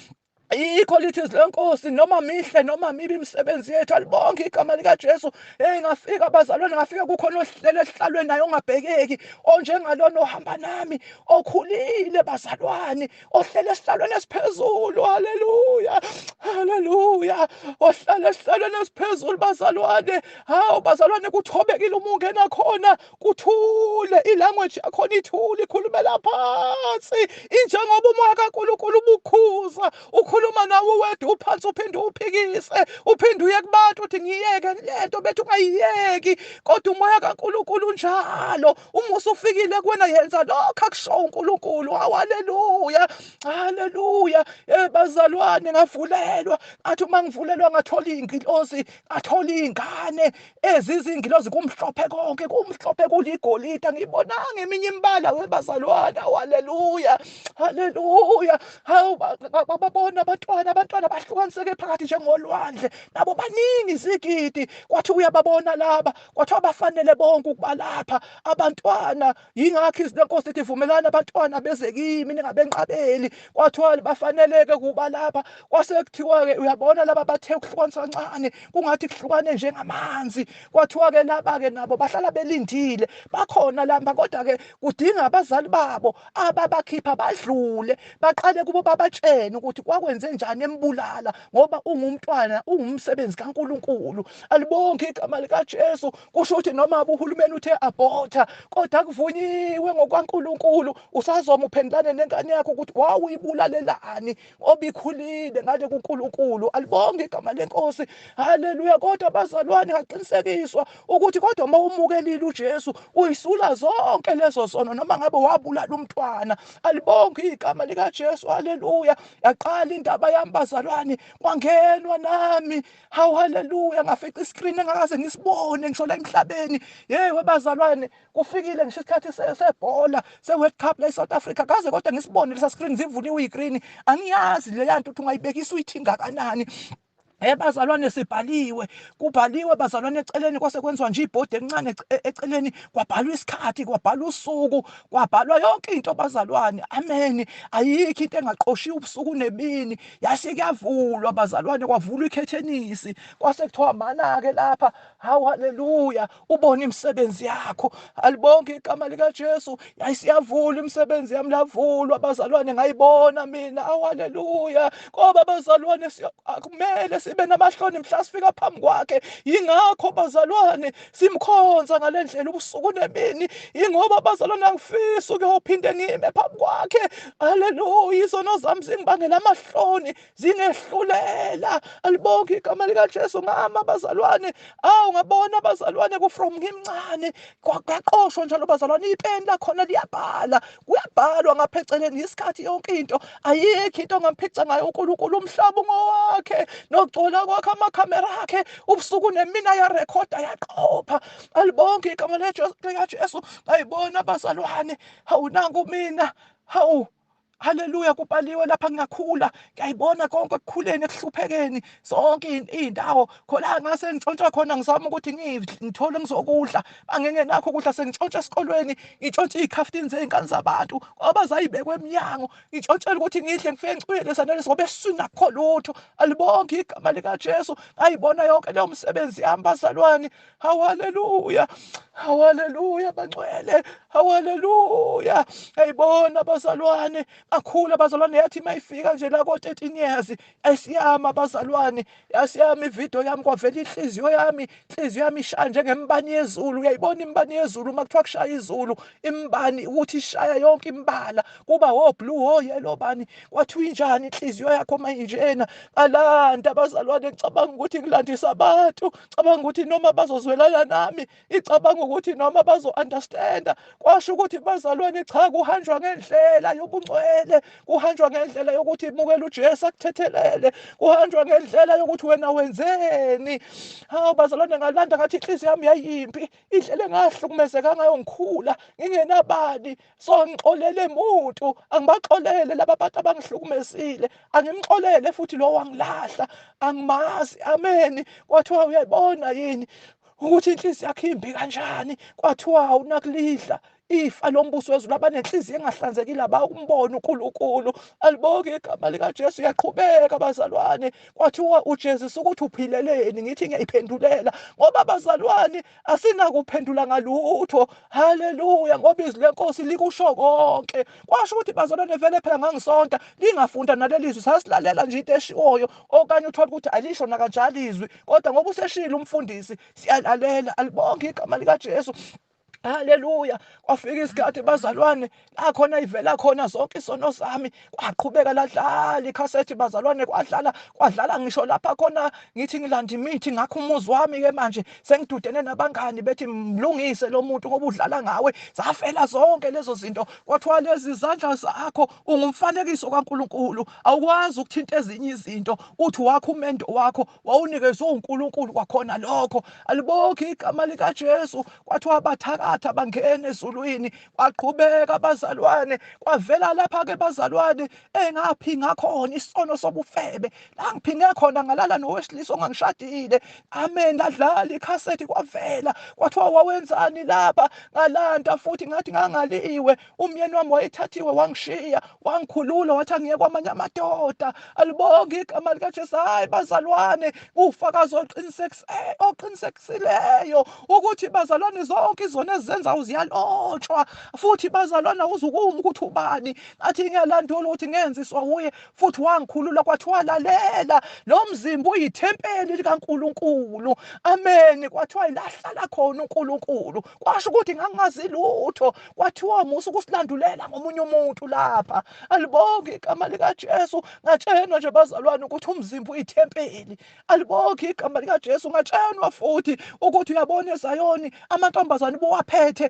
Yikho lithi izwi lenkosi, noma mihle noma mibi imisebenzi yethu. Alibonke igama likaJesu. Hey, ngafika bazalwane, ngafika kukhona ohlele esihlalweni naye ongabhekeki, onjengalona ohamba nami, okhulile bazalwane, ohlele esihlalweni esiphezulu. Haleluya, haleluya! Ohlale esihlalweni esiphezulu bazalwane. Hawu bazalwane, kuthobekile uma ungena khona, kuthule. Ilanguage yakhona ithule, ikhulumela phansi, injengoba umoya kaNkulunkulu ubukhuza, ukhuluma nawe wedwa uphansi, uphinde uphikise, uphinde uye kubantu uthi ngiyeke lento, bethi ungayiyeki, kodwa umoya kaNkulunkulu unjalo. Uma usufikile kuwena, yenza lokho akusho uNkulunkulu. Haleluya, haleluya! Bazalwane, ngavulelwa. Ngathi uma ngivulelwa, ngathola iy'ngilosi, ngathola iy'ngane ezizingilozi, kumhlophe konke, kumhlophe kuligolide, ngibonanga eminye imibala webazalwana. Haleluya, haleluya! Hawu, babona abantwana, abantwana bahlukaniseke phakathi njengolwandle, nabo baningi izigidi. Kwathi uyababona laba, kwathiwa bafanele bonke ukuba lapha abantwana. Yingakho izwi lenkosi lithi, vumelani abantwana beze kimi, ningabenqabeli. Kwathiwa bafaneleke kuba lapha. Kwase kuthiwa-ke uyabona laba bathe ukuhlukanisa kancane, kungathi kuhlukane njengamanzi. Kwathiwa-ke laba-ke nabo bahlala belindile, bakhona lamba, kodwa-ke kudinga abazali babo ababakhipha badlule, baqale kubo, babatshene ukuthi kwakwenze njani embulala, ngoba ungumntwana, ungumsebenzi kaNkulunkulu. Alibonke igama likaJesu. Kusho ukuthi noma uhulumeni uthe abhotha, kodwa kuvunyiwe ngokwaNkulunkulu, usazoma uphendulane nengane yakho ukuthi wawuyibulalelani, ngoba ikhulile ngale kuNkulunkulu. Alibonke igama lenkosi. Haleluya! Kodwa bazalwane, ngaqinisekiswa ukuthi kodwa uma umukelile uJesu, uyisula zonke lezo zono, noma ngabe wabulala umntwana. Alibonke igama likaJesu. Haleluya! Yaqala indaba yami bazalwane, kwangenwa nami. Hawu, haleluya! Ngafica iscreen engakaze ngisibone ngisho la emhlabeni. Yewe bazalwane, kufikile ngisho isikhathi sebhola se-World Cup la e-South Africa, kaze kodwa ngisibone lesa screen, zivuliwe iy'creen. Angiyazi leya nto ukuthi ungayibekisa uyithi ngakanani. Bazalwane, sibhaliwe, kubhaliwe bazalwane eceleni, kwase kwenziwa nje ibhodi elincane eceleni, kwabhalwa isikhathi, kwabhalwa usuku, kwabhalwa yonke into bazalwane. Amen! Ayikho into engaqoshiwe ubusuku nemini. Yase kuyavulwa bazalwane, kwavulwa ikhethenisi, kwase kuthiwa mana-ke lapha. Hawu, haleluya! Ubone imisebenzi yakho. Alibonke igama likaJesu. Yayisiyavula imisebenzi yami, lavulwa bazalwane, ngayibona mina. Awu, haleluya! Ngoba bazalwane, akumele sibe namahloni mhla sifika phambi kwakhe. Yingakho bazalwane simkhonza ngale ndlela ubusuku nemini, yingoba bazalwane angifisi ukuyophinde ngime phambi kwakhe. Haleluya, izono zami zingibangela amahloni, zingehlulela. Alibonke igama likaJesu. Ngama bazalwane, awu ngabona bazalwane ku-from ngimncane kwaqoshwa njalo bazalwane, ipeni lakhona liyabhala, kuyabhalwa ngapha eceleni isikhathi yonke into. Ayikho into ongamphica ngayo uNkulunkulu. Umhlaba ungowakhe nokugcola kwakhe, amakhamera akhe ubusuku nemini ayarekhoda, ayaqopha. Alibonke igama likaJesu. Ngayibona bazalwane, hawu nangu mina, hawu haleluya, kubhaliwe lapha ngingakhula, ngiyayibona konke ekukhuleni, ekuhluphekeni, zonke iy'ndawo khona ngase ngitshontsha khona, ngizama ukuthi ngithole ngizokudla, angingenakho ukudla, sengitshontsha esikolweni, ngitshontsha iy'khaftini zey'ngane zabantu ngoba zayibekwe emnyango, ngitshontshela ukuthi ngidle, ngifike ngicwile lesa ngoba esiswini akukho lutho. Alibonke igama likaJesu. Ngayibona yonke leyo msebenzi yami bazalwane. Hawu haleluya, hawu haleluya bangcwele, hawu haleluya. Ngayibona bazalwane, ngakhula bazalwane, yathi mayifika nje la ko-13 years esiyama bazalwane, yasiyama ividiyo yami, kwavela inhliziyo yami, inhliziyo yami ishaya njengembani yezulu. Uyayibona imbani yezulu uma kuthiwa kushaya izulu, imbani ukuthi ishaya yonke imbala, kuba o-blue, o-yellow bani. Kwathiwa injani inhliziyo yakho mayinjena? Ngalanda bazalwane, ngicabanga ukuthi ngilandisa abantu, cabanga ukuthi noma bazozwelana nami, icabanga ukuthi noma bazo-understanda. Kwasho ukuthi bazalwane cha, kuhanjwa ngendlela yobungcwele, kuhanjwa ngendlela yokuthi mukela uJesu akuthethelele, kuhanjwa ngendlela yokuthi wena wenzeni. Hawu bazalwane, ngalanda ngathi inhliziyo yami yayimbi, indlela engahlukumezeka ngayo ngikhula ngingenabani. So ngixolele muntu, angibaxolele laba bantu abangihlukumezile, angimxolele futhi lo wangilahla, angimazi. Amen. Kwathiwa uyayibona yini ukuthi inhliziyo yakhe imbi kanjani? Kwathiwa awunakulidla ifa lombuso wezulu abanenhliziyo engahlanzekile, abawumbona uNkulunkulu. Alibonke igama likaJesu. Uyaqhubeka bazalwane, kwathiwa ujezisa ukuthi uphileleni. Ngithi ngiyayiphendulela ngoba bazalwane asinakuphendula ngalutho. Haleluya, ngoba izwi lenkosi likusho konke. Kwasho ukuthi bazalwane vele phela ngangisonta, lingafunda naleli zwi, sasilalela nje into eshiwoyo, okanye uthole ukuthi alisho nakanjalo izwi, kodwa ngoba useshilo umfundisi siyalalela. Alibonke igama likaJesu. Haleluya. Kwafika isikhathi bazalwane la khona ivela khona zonke isono sami, kwaqhubeka ladlala ikhasethi bazalwane, kwadlala kwadlala ngisho lapha khona ngithi ngilanda imithi ngakho umuzi wami ke manje sengidudene nabangani bethi mlungise lo muntu ngoba udlala ngawe. Zafela zonke lezo zinto. Kwathiwa lezi zandla zakho ungumfanekiso kaNkulunkulu, awukwazi ukuthinta ezinye izinto, uthi wakho umendo wakho wawunikezwe uNkulunkulu kwakhona lokho. Alibonke igama likaJesu. Kwathiwa abathakatha bangena ezulwini. Kwaqhubeka bazalwane, kwavela lapha ke bazalwane engaphinga khona isono sobufebe, la ngiphinge khona ngalala nowesilisa ongangishadile. Amen. Ladlala ikhasethi, kwavela, kwathiwa wawenzani lapha? Ngalanda futhi ngathi ngangaliwe, umyeni wami wayethathiwe, wangishiya, wangikhulula, wathi angiye kwamanye amadoda. Alibonke igama likaJesu. Hayi bazalwane, ufakazi oqinisekisileyo ukuthi bazalwane zonke izono ezizenzayo ziyalotshwa, futhi bazalwane awuzukuma ukuthi ubani. Ngathi ngiyalandula ukuthi ngenziswa uye, futhi wangikhulula. Kwathiwa lalela, lo mzimba uyithempeli likaNkulunkulu. Amen. Kwathiwa ilahlala khona uNkulunkulu. Kwasho ukuthi ngangingazi lutho. Kwathiwa musa ukusilandulela ngomunye umuntu lapha. Alibonke igama likaJesu. Ngatshenwa nje bazalwane ukuthi umzimba uyithempeli. Alibonke igama likaJesu. Ngatshenwa futhi ukuthi uyabona eZayoni amantombazane bowaphethe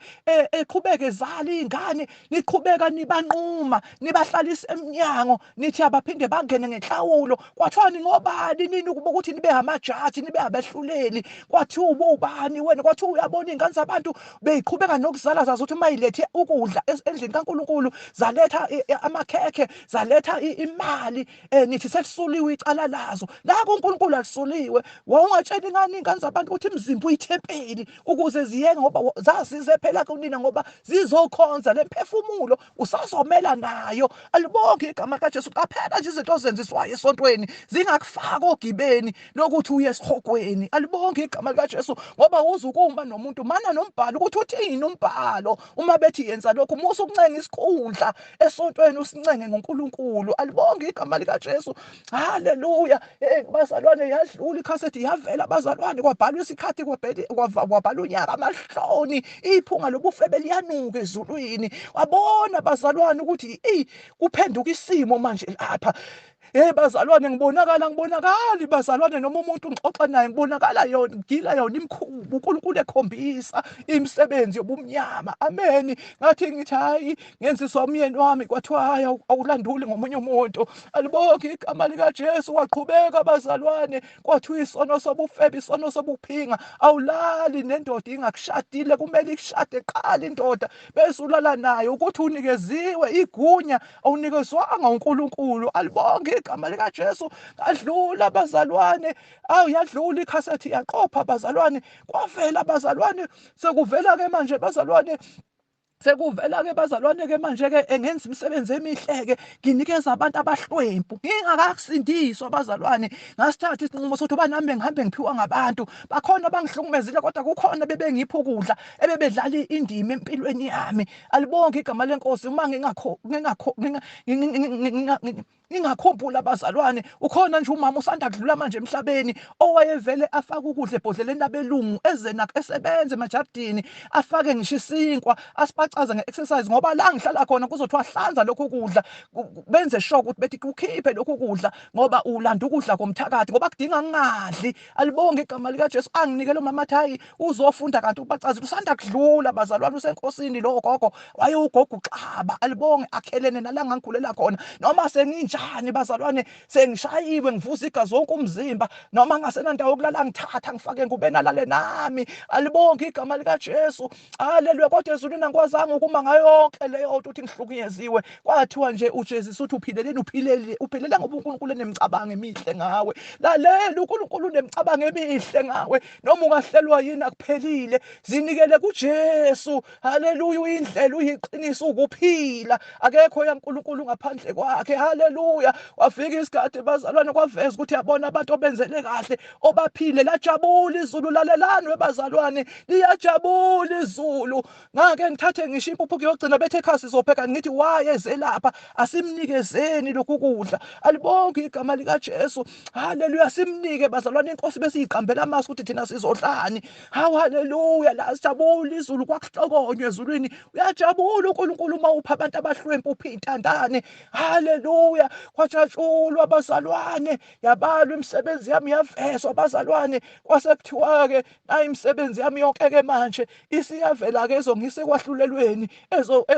eqhubeka ezala iy'ngane, niqhubeka nibanquma, nibahlalisa emnyango, nithi abaphinde bangene ngenhlawulo. Kwathiwa ningobani nini ukuba ukuthi nibe amajaji, nibe abehluleli? Kwathiwa ubani wena? Kwathiwa uyabona iy'ngane zabantu beyiqhubeka nokuzala, zazi ukuthi uma yilethe ukudla endlini kaNkulunkulu, zaletha amakhekhe, zaletha imali, nithi selisuliwe icala lazo. La kuNkulunkulu alisuliwe. Wawungatsheli ngani iy'ngane zabantu ukuthi imizimba uyithempeli ukuze ziyenge, ngoba zazi Zize phela kunina ngoba zizokhonza lemphefumulo usazomela nayo. Alibonke igama kaJesu. Qaphela nje izinto ozenziswayo esontweni zingakufaka ogibeni lokuthi uye esihogweni. Alibonke igama likaJesu, ngoba uzukuma nomuntu mana nombhalo ukuthi uthini umbhalo. Uma bethi yenza lokhu, musa ukuncenga isikhundla esontweni, usincenge ngoNkulunkulu. Alibonke igama likaJesu. Haleluya. Hey bazalwane, yadlula ikhasethi, yavela bazalwane, kwabhalwa isikhathi, kwabhalwa unyaka, amahloni, iphunga lobufebe liyanuka ezulwini. Wabona bazalwane ukuthi kuphenduka isimo manje lapha. Hey bazalwane, ngibonakala ngibonakali bazalwane, noma umuntu ngixoxa naye ngibonakala yona ngila yona imkhuba, uNkulunkulu ekhombisa imisebenzi yobumnyama. Amen. Ngathi ngithi hayi ngenziswa umyeni wami, kwathiwa hayi awulanduli ngomunye umuntu. Alibonke igama likaJesu. Waqhubeka bazalwane, kwathiwa isono sobufebe, isono sobuphinga, awulali nendoda ingakushadile, kumele ikushade qala indoda bese ulala nayo, ukuthi unikeziwe igunya awunikezwanga uNkulunkulu. Alibonke igama likaJesu. Ngadlula bazalwane, awu yadlula ikhasethi, yaqopha bazalwane, kwavela bazalwane, sekuvela ke manje bazalwane, sekuvela ke bazalwane ke manje ke engenza imisebenzi emihle ke, nginikeza abantu abahlwempu ngingakasindiswa bazalwane. Ngasithatha isinqumo sokuthi uba nami ngihambe ngiphiwa ngabantu, bakhona abangihlukumezile, kodwa kukhona bebengipha ukudla, ebebedlala indima empilweni yami. Alibonke igama lenkosi. Uma ngingakho ngingakho ngingakhumbula bazalwane, ukhona nje umama usanda kudlula manje emhlabeni owayevele afake ukudla ebhodleleni labelungu, eze esebenza emajardini, afake ngisho isinkwa, asipacaze nge-exercise, ngoba la ngihlala khona kuzothiwa hlanza lokhu kudla, benze sure ukuthi bethi ukhiphe lokhu kudla ngoba ulanda ukudla komthakathi, ngoba kudinga ngingadli. Alibonge igama likaJesu. Anginikele umama athi hayi uzofunda, kanti ubacazile usanda kudlula bazalwane, usenkosini lo gogo, wayewugogo uXaba. Alibonge, akhelene nala ngangikhulela khona. Noma senginjani bazalwane, sengishayiwe, ngivuza igazi wonke umzimba, noma ngasenandawo yokulala, ngithatha ngifake engubeni alale nami. Alibonge igama likaJesu. Haleluya. Kodwa ezulwini angikwazanga ukuma ngayo yonke leyo nto ukuthi ngihlukunyeziwe. Kwathiwa nje uJesu uthi uphileleni, uphilele, uphilele ngoba uNkulunkulu enemicabango emihle ngawe. Lalela, uNkulunkulu unemicabango emihle ngawe, noma ungahlelwa yini akuphelile. Zinikele kuJesu. Haleluya. Uyindlela, uyiqiniso, ukuphila, akekho yaNkulunkulu ngaphandle kwakhe. Haleluya. Wafika isikhathi bazalwane, kwaveza ukuthi yabona abantu obenzele kahle, obaphile, lajabula izulu. Lalelani webazalwane, liyajabula izulu. Ngake ngithathe ngisho impuphu kuyogcina bethe ekhaya sizopheka, ngithi wayeze lapha, asimnikezeni lokhu kudla. Alibonke igama likaJesu. Haleluya. Simnike bazalwane inkosi, bese iqambela amasu ukuthi thina sizodlani. Hawu, haleluya. La sijabula izulu, kwakuhlokonywa ezulwini. Uyajabula uNkulunkulu uma upha abantu abahlwempu, upha intandane. Haleluya. Kwajatshulwa bazalwane, yabalwa imisebenzi yami, yavezwa bazalwane. Kwase kuthiwa ke nayi imisebenzi yami yonke ke manje isiyavela ke, ezongisa ekwahlulelweni,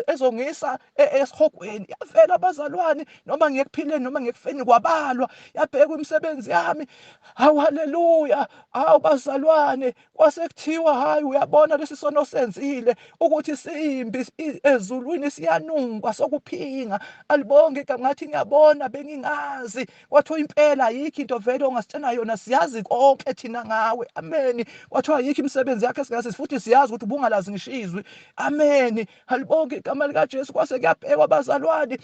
ezongisa esihogweni. Yavela bazalwane, noma ngiyekuphileni noma ngiyekufeni, kwabalwa, yabhekwa imisebenzi yami. Hawu, haleluya. Hawu bazalwane, kwase kuthiwa hayi uyabona lesi sono senzile ukuthi simbi ezulwini, siyanuka sokuphinga. Alibonge igama. Ngathi ngiyabona, bengingazi. Kwathiwa impela ayikho into vele ongasitshena yona, siyazi konke thina ngawe. Amen. Kwathiwa ayikho imisebenzi yakhe esingazi, futhi siyazi ukuthi ubungalazi ngisho izwi. Amen. Alibonge igama likaJesu. Kwase kuyabhekwa bazalwane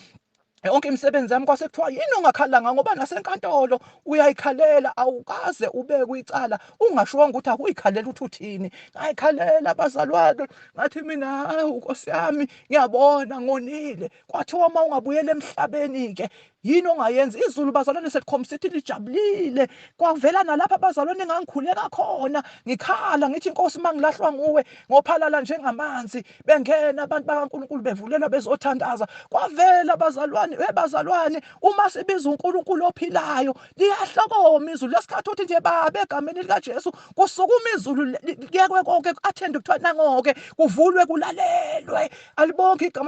yonke imisebenzi yami, kwase kuthiwa yini ongakhalanga, ngoba nasenkantolo uyayikhalela, awukaze ubekwe icala ungashongo ukuthi akuyikhalela ukuthi uthini. Ngayikhalela bazalwane, ngathi mina hawu Nkosi yami, ngiyabona ngonile. Kwathiwa uma ungabuyela emhlabeni-ke yini ongayenza? Izulu bazalwane selikhombisa ukuthi lijabulile. Kwavela nalapha abazalwane engangikhuleka khona, ngikhala ngithi inkosi uma ngilahlwa nguwe ngophalala njengamanzi, bengena abantu bakaNkulunkulu bevulelwa bezothandaza. Kwavela abazalwane, webazalwane, uma sibiza uNkulunkulu ophilayo liyahlokoma izulu. Lesikhathi uthi nje Baba egameni likaJesu, kusukuma izulu, kuyekwe konke, ku-attend, kuthiwa nangoke kuvulwe kulalelwe. Alibonke igama.